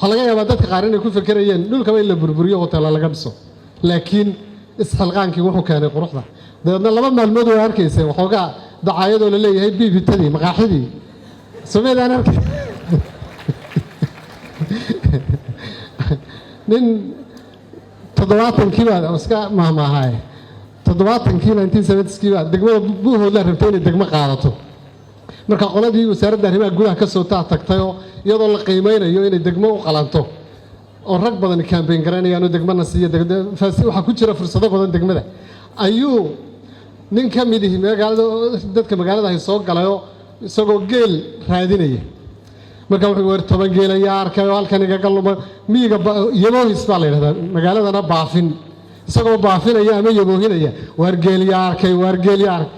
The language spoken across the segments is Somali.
Waxaa laga yaabaa dadka qaar inay ku fekerayeen dhulkaba in la burburiyo, hoteela laga dhiso, laakiin isxilqaankii wuxuu keenay quruxda. Dabeedna 2 maalmood way arkayseen waxoogaa dacaayadoo la leeyahay biibitadii maqaaxidii someedaan arkay. Nin 70kii baa iska mahmaahaye, 70kii, 1970skii baa degmada Buuhoodla rabtay inay degmo qaadato. Marka qoladii wasaaradda arrimaha gudaha ka soo taa tagtayoo iyadoo la qiimeynayo inay degmo u qalanto oo rag badan campaign garanayaan oo degmana siiya, waxaa ku jira fursado badan degmada, ayuu nin ka mid ihi magaalada, dadka magaalada ay soo galayoo isagoo geel raadinaya. Marka wuxuu war 10 geel ayaa arkay oo halkan igaga luma miyiga, yaboohis baa la yidhahdaa magaaladana, baafin, isagoo baafinaya ama yaboohinaya, waar geel yaa arkay, waar geel yaa arkay.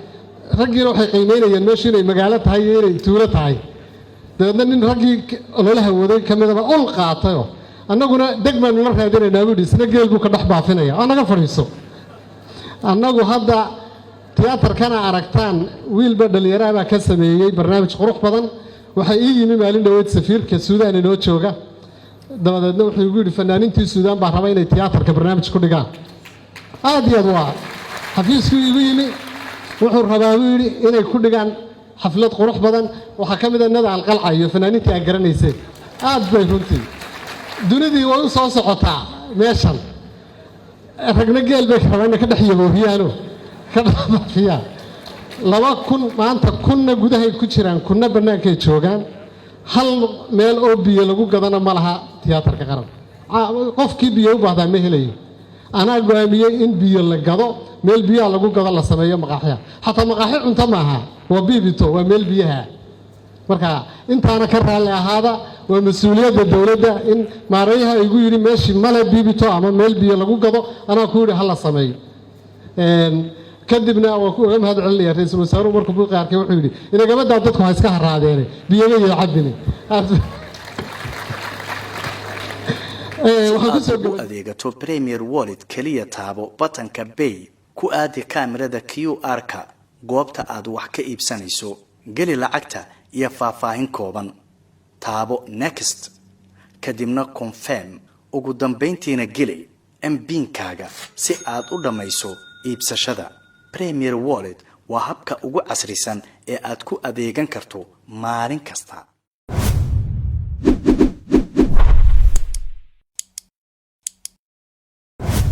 Raggiina waxay qiimeynayeen meeshu inay magaalo tahay iyo inay tuulo tahay. Dabeedna nin raggii ololaha waday ka midaba ul qaatayoo, "Annaguna deg baanu la raadinaynaa," buu yidhi, "isna geel buu ka dhex baafinaya oo naga fadhiiso." Annagu hadda tiyaatarkana aragtaan, wiilba dhallinyaraha baa ka sameeyey barnaamij qurux badan. Waxaa ii yimi maalin dhoweyd safiirka Suudaan inoo jooga. Dabadeedna wuxuu igu yidhi, "Fanaaniintii Suudaan baa raba inay tiyaatarka barnaamij ku dhigaan." Aad iyo aad waa xafiiskuu igu yimi, wuxuu rabaa, buu yidhi, inay ku dhigaan xaflad qurux badan. Waxaa ka mid a Nada Alqalca iyo fanaaniintii aad garanayseen. Aad bay runtii dunidii way u soo socotaa meeshan. Ragna geel bay rabaa inay ka dhex yaboohiyaano ka dhex baafiyaan. 2000 maanta, 1000-na gudahay ku jiraan, 1000-na bannaankay joogaan. Hal meel oo biyo lagu gadana ma laha tiyaatarka qaran. Qofkii biyo u baahdaa ma helayo. Anaa go'aamiyey in biyo la gado, meel biyaha lagu gado la sameeyo. Maqaaxiya, xataa maqaaxi cunto maaha, waa biibito, waa meel biyaha. Marka intaana ka raalli ahaada, waa mas-uuliyadda dowladda. In maareeyaha igu yidhi meeshii male biibito ama meel biyo lagu gado, anaa ku yidhi hala sameeyo. Kadibna waa ku uga mahad celinaya ra-iisul wasaaruhu. Markuu buuqi arkay wuxuu yidhi, "Inagamadaa dadku ha iska haraadeene, biyaba iyo cabine." Si Waxaan aad kusoo ugu adeegato Premier Wallet, keliya taabo batanka Pay, ku aadi kaamirada QR-ka goobta aad wax ka iibsanayso, geli lacagta iyo faahfaahin kooban, taabo Next, kadibna Confirm, ugu dambayntiina geli MPIN-kaaga si aad u dhammayso iibsashada. Premier Wallet waa habka ugu casrisan ee aad ku adeegan karto maalin kasta.